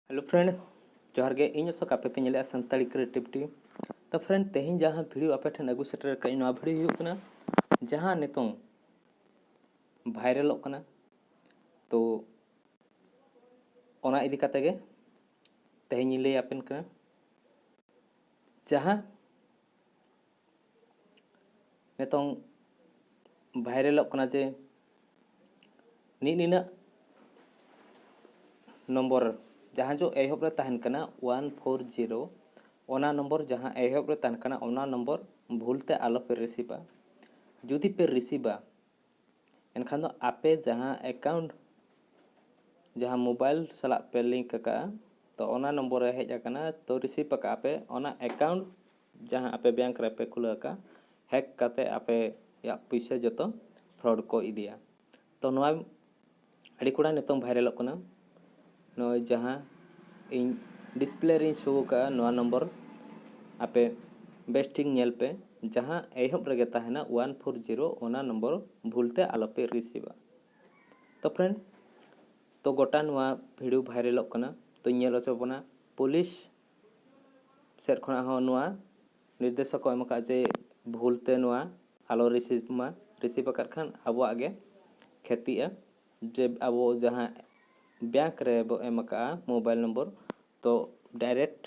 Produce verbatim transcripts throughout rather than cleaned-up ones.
Hello friend, ᱡᱚᱦᱟᱨ ᱜᱮ᱾ ᱤᱧ ᱚᱥᱳᱠ, ᱟᱯᱮ ᱯᱮ ᱧᱮᱞᱮᱫᱼᱟ ᱥᱟᱱᱛᱟᱲᱤ ᱠᱨᱤᱭᱮᱴᱤᱵᱷ ᱴᱤᱢ᱾ ᱛᱚ friend, ᱛᱮᱦᱮᱧ ᱡᱟᱦᱟᱸ ᱵᱷᱤᱰᱤᱭᱳ ᱟᱯᱮ ᱴᱷᱮᱱ ᱟᱹᱜᱩ ᱥᱮᱴᱮᱨ ᱟᱠᱟᱫ ᱤᱧ, ᱱᱚᱣᱟ ᱵᱷᱤᱰᱤᱭᱳ ᱦᱩᱭᱩᱜ ᱠᱟᱱᱟ ᱡᱟᱦᱟᱸ ᱱᱤᱛᱚᱝ ᱵᱷᱟᱭᱨᱟᱞᱚᱜ ᱠᱟᱱᱟ᱾ ᱛᱚ ᱚᱱᱟ ᱤᱫᱤ ᱠᱟᱛᱮ ᱜᱮ ᱛᱮᱦᱮᱧ ᱤᱧ ᱞᱟᱹᱭ ᱟᱯᱮᱱ ᱠᱟᱱᱟ᱾ ᱡᱟᱦᱟᱸ ᱱᱤᱛᱚᱝ ᱵᱷᱟᱭᱨᱟᱞᱚᱜ ᱠᱟᱱᱟ ᱡᱮ ᱱᱤᱱᱟᱹᱜ ᱱᱚᱢᱵᱚᱨ, ᱡᱟᱦᱟᱸ ᱡᱚ ᱮᱦᱚᱵ ᱨᱮ ᱛᱟᱦᱮᱱ ᱠᱟᱱᱟ ᱳᱣᱟᱱ ᱯᱷᱳᱨ ᱡᱤᱨᱳ, ᱚᱱᱟ ᱱᱚᱢᱵᱚᱨ ᱡᱟᱦᱟᱸ ᱮᱦᱚᱵ ᱨᱮ ᱛᱟᱦᱮᱱ ᱠᱟᱱᱟ, ᱚᱱᱟ ᱱᱚᱢᱵᱚᱨ ᱵᱷᱩᱞ ᱛᱮ ᱟᱞᱚ ᱯᱮ ᱨᱤᱥᱤᱵᱟ᱾ ᱡᱩᱫᱤ ᱯᱮ ᱨᱤᱥᱤᱵᱟ, ᱮᱱᱠᱷᱟᱱ ᱫᱚ ᱟᱯᱮ ᱡᱟᱦᱟᱸ ᱮᱠᱟᱣᱩᱱᱴ, ᱡᱟᱦᱟᱸ ᱢᱳᱵᱟᱭᱤᱞ ᱥᱟᱞᱟᱜ ᱯᱮ ᱞᱤᱝᱠ ᱟᱠᱟᱫᱼᱟ, ᱛᱚ ᱚᱱᱟ ᱱᱚᱢᱵᱚᱨ ᱨᱮ ᱦᱮᱡ ᱟᱠᱟᱱᱟ, ᱛᱚ ᱨᱤᱥᱤᱵᱷ ᱟᱠᱟᱫᱼᱟ ᱯᱮ, ᱚᱱᱟ ᱮᱠᱟᱣᱩᱱᱴ ᱡᱟᱦᱟᱸ ᱟᱯᱮ ᱵᱮᱝᱠ ᱨᱮᱯᱮ ᱠᱷᱩᱞᱟᱹᱣ ᱟᱠᱟᱫᱼᱟ, ᱦᱮᱠ ᱠᱟᱛᱮ ᱟᱯᱮᱭᱟᱜ ᱯᱩᱭᱥᱟᱹ ᱡᱚᱛᱚ ᱯᱷᱨᱚᱰ ᱠᱚ ᱤᱫᱤᱭᱟ᱾ ᱛᱚ ᱱᱚᱣᱟ ᱟᱹᱰᱤ ᱠᱚᱲᱟ ᱱᱤᱛᱚᱝ ᱵᱷᱟᱭᱨᱟᱞᱚᱜ ᱠᱟᱱᱟ᱾ ᱱᱚᱜᱼᱚᱭ ᱡᱟᱦᱟᱸ ᱤᱧ ᱰᱤᱥᱯᱞᱮ ᱨᱤᱧ ᱥᱳ ᱟᱠᱟᱫᱼᱟ, ᱱᱚᱣᱟ ᱱᱚᱢᱵᱚᱨ ᱟᱯᱮ ᱵᱮᱥ ᱴᱷᱤᱠ ᱧᱮᱞ ᱯᱮ, ᱡᱟᱦᱟᱸ ᱮᱦᱚᱵ ᱨᱮᱜᱮ ᱛᱟᱦᱮᱱᱟ ᱳᱣᱟᱱ ᱯᱷᱳᱨ ᱡᱤᱨᱳ, ᱚᱱᱟ ᱱᱚᱢᱵᱚᱨ ᱵᱷᱩᱞ ᱛᱮ ᱟᱞᱚ ᱯᱮ ᱨᱤᱥᱤᱵᱟ᱾ ᱛᱚ friend, ᱛᱚ ᱜᱚᱴᱟ ᱱᱚᱣᱟ ᱵᱷᱤᱰᱤᱭᱳ ᱵᱷᱟᱭᱨᱟᱞᱚᱜ ᱠᱟᱱᱟ, ᱛᱚ ᱧᱮᱞ ᱦᱚᱪᱚ ᱵᱚᱱᱟ ᱯᱩᱞᱤᱥ ᱥᱮᱫ ᱠᱷᱚᱱᱟᱜ ᱦᱚᱸ ᱱᱚᱣᱟ ᱱᱤᱨᱫᱮᱥ ᱦᱚᱸᱠᱚ ᱮᱢ ᱟᱠᱟᱫᱼᱟ ᱡᱮ ᱵᱷᱩᱞ ᱛᱮ ᱱᱚᱣᱟ ᱟᱞᱚ ᱨᱤᱥᱤᱵᱷ ᱢᱟ, ᱨᱤᱥᱤᱵᱷ ᱟᱠᱟᱫ ᱠᱷᱟᱱ ᱟᱵᱚᱣᱟᱜ ᱜᱮ ᱠᱷᱮᱛᱤᱜᱼᱟ, ᱡᱮ ᱟᱵᱚ ᱡᱟᱦᱟᱸ ᱵᱮᱝᱠ ᱨᱮ ᱵᱚ ᱮᱢ ᱟᱠᱟᱫᱼᱟ ᱢᱳᱵᱟᱭᱤᱞ ᱱᱚᱢᱵᱚᱨ, ᱛᱚ ᱰᱟᱭᱨᱮᱠᱴ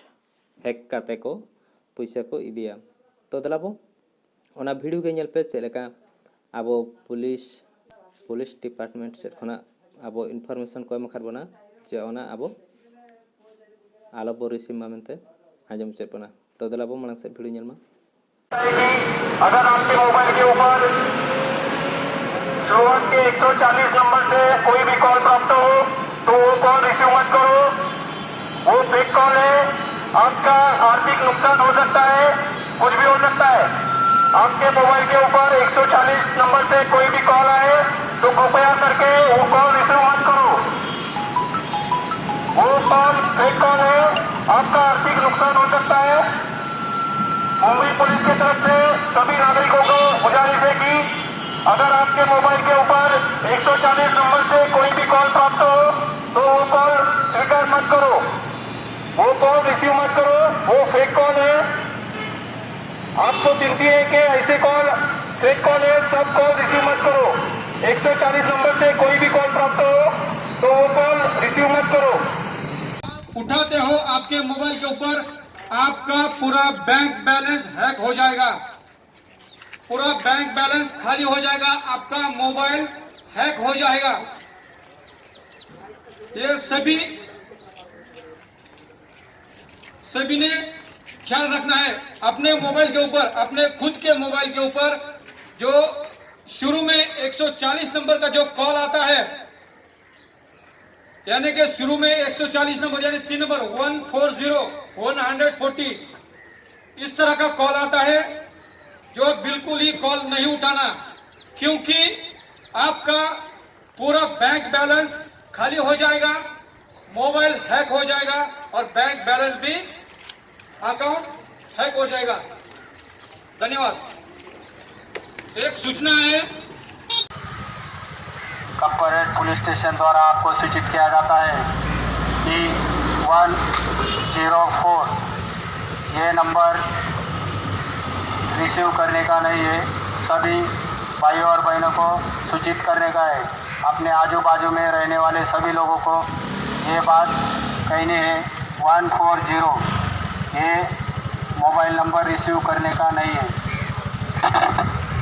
ᱦᱮᱠ ᱠᱟᱛᱮ ᱠᱚ ᱯᱩᱭᱥᱟᱹ ᱠᱚ ᱤᱫᱤᱭᱟ᱾ ᱛᱚ ᱫᱮᱞᱟ ᱵᱚ ᱚᱱᱟ ᱵᱷᱤᱰᱤᱭᱳ ᱜᱮ ᱧᱮᱞ ᱯᱮ, ᱪᱮᱫ ᱞᱮᱠᱟ ᱟᱵᱚ ᱯᱩᱞᱤᱥ, ᱯᱩᱞᱤᱥ ᱰᱤᱯᱟᱨᱴᱢᱮᱱᱴ ᱥᱮᱫ ᱠᱷᱚᱱᱟᱜ ᱟᱵᱚ ᱤᱱᱯᱷᱚᱨᱢᱮᱥᱚᱱ ᱠᱚ ᱮᱢ ᱟᱠᱟᱫ ᱵᱚᱱᱟ ᱡᱮ ᱚᱱᱟ ᱟᱵᱚ ᱟᱞᱚ ᱵᱚ ᱨᱤᱥᱤᱵᱷ ᱢᱟ ᱢᱮᱱᱛᱮ᱾ ᱟᱸᱡᱚᱢ ᱦᱚᱪᱚᱭᱮᱫ ᱵᱚᱱᱟ᱾ ᱛᱚ ᱫᱮᱞᱟ ᱵᱚ ᱢᱟᱲᱟᱝ ᱥᱮᱫ ᱵᱷᱤᱰᱤᱭᱳ ᱧᱮᱞ ᱢᱟ᱾ अगर आपके मोबाइल के ऊपर शुरुआत के एक सौ चालीस नंबर से कोई भी कॉल प्राप्त हो, तो वो कॉल रिसीव मत करो। वो फेक कॉल है। आपका आर्थिक नुकसान हो सकता है, कुछ भी हो सकता है। आपके मोबाइल के ऊपर एक सौ चालीस नंबर से कोई भी कॉल आए, तो कृपया करके वो कॉल रिसीव मत करो। वो कॉल फेक कॉल है। आपका आर्थिक नुकसान हो सकता है। मुंबई पुलिस की तरफ से सभी नागरिकों को गुजारिश है कि अगर आपके मोबाइल के ऊपर एक सौ चालीस नंबर से कोई भी कॉल प्राप्त हो, तो वो कॉल स्वीकार मत करो। कॉल रिसीव मत करो, वो फेक कॉल है। आपको चिंता है कि ऐसे कॉल फेक कॉल है, सब कॉल रिसीव मत करो। एक सौ चालीस नंबर से कोई भी कॉल प्राप्त हो तो वो कॉल रिसीव मत करो। उठाते हो, आपके मोबाइल के ऊपर आपका पूरा बैंक बैलेंस हैक हो जाएगा। पूरा बैंक बैलेंस खाली हो जाएगा, आपका मोबाइल हैक हो जाएगा। ये सभी सभी ने ख्याल रखना है अपने मोबाइल के ऊपर, अपने खुद के मोबाइल के ऊपर। जो शुरू में एक सौ चालीस नंबर का जो कॉल आता है, यानी कि शुरू में एक सौ चालीस नंबर, यानी तीन number, one four zero one hundred forty, इस तरह का कॉल आता है, जो बिल्कुल ही कॉल नहीं उठाना, क्योंकि आपका पूरा बैंक बैलेंस खाली हो जाएगा, मोबाइल हैक हो जाएगा और बैंक बैलेंस भी, अकाउंट हैक हो जाएगा। धन्यवाद। एक सूचना है। कप्परेड पुलिस स्टेशन द्वारा आपको सूचित किया जाता है कि वन जीरो फोर, ये नंबर रिसीव करने का नहीं है। सभी भाइयों और बहनों को सूचित करने का है। अपने आजू बाजू में रहने वाले सभी लोगों को ये बात कहनी है, वन फोर जीरो, ये मोबाइल नंबर रिसीव करने का नहीं है।